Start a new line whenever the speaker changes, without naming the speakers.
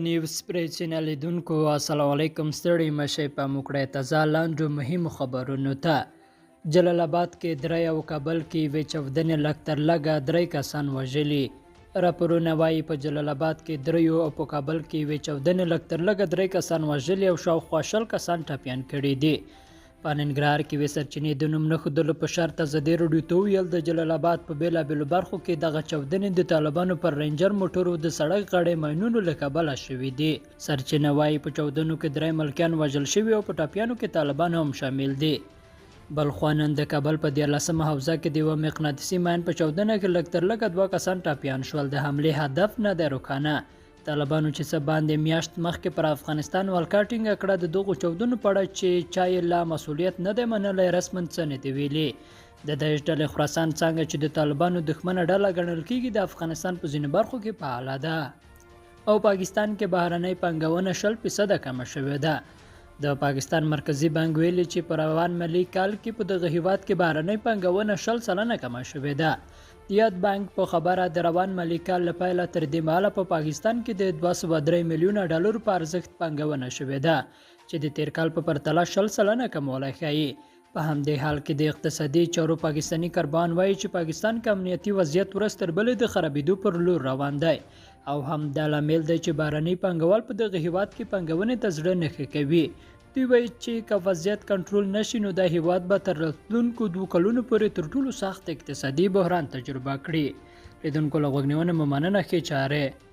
نیوز پرې چینل لیدونکو السلام علیکم، ستړي مشه په موکړه تازه لاندو مهمو خبرونو ته. جلال آباد کې درې او کابل کې یوې چاودنې لږ تر لږه درې کسان وژلي. راپورونه وايي په جلال آباد کې دریو او په کابل کې یوې چاودنې لږ تر لږه درې کسان وژلي او شاوخوا 20 کسان ټپیان کړي دي. په ننګرهار کې یوې سرچینې د نوم نه ښودلو په شرط ازادي راډیو ته وویل، د جلال آباد په بېلابېلو برخو کې دغه چاودنې د طالبانو پر رینجر موټرو د سړک غاړې ماینونو له کبله شوې دي. سرچینه وايي په چاودنو کې درې ملکیان وژل شوي او په ټپیانو کې طالبان هم شامل دي. بلخوا نن د کابل په 13مه حوزه کې د یوه مقناطیسي ماین په چاودنه کې لږ تر لږه 2 کسان ټپیان شول. د حملې هدف نه دی روښانه. طالبانو چې څه باندې میاشت مخکې پر افغانستان ولکه ټینګه کړه، د دغو چاودنو په اړه چې چا یې لا مسوولیت نه دی منلی رسما څه نه دي ویلي. د داعش ډلې خراسان څانګه چې د طالبانو دښمنه ډله ګڼل کېږي، د افغانستان په ځینو برخو کې فعاله ده. او پاکستان کې بهرنۍ پانګونه 20% کمه شوې ده. د پاکستان مرکزي بانک ویلي چې په روان مالي کال کې په دغه هیواد کې بهرنۍ پانګونه 20% کمه شوې ده. د یاد بانک په خبره د روان مالي کال له پیله تر دې مهاله په پاکستان کې د 203 میلیونه ډالرو په ارزښت پانګونه شوې ده چې د تېر کال په پرتله 20% کموالی ښيي. په همدې حال کې د اقتصادي چارو پاکستاني کارپوهان وایي چې پاکستان کې امنیتي وضعیت ورځ تر بلې د خرابېدو پر لور روان دی او هم دا لامل دی چې بهرني پانګوال په دغه هیواد کې پانګونې ته زړه نه ښه کوي. دوی وایي چې که وضعیت کنټرول نه شي نو دا هیواد به تر راتلونکو 2 کلونو پورې تر ټولو سخت اقتصادي بحران تجربه کړي. لیدونکو له غوږ نیونې مو مننه، ښې چارې.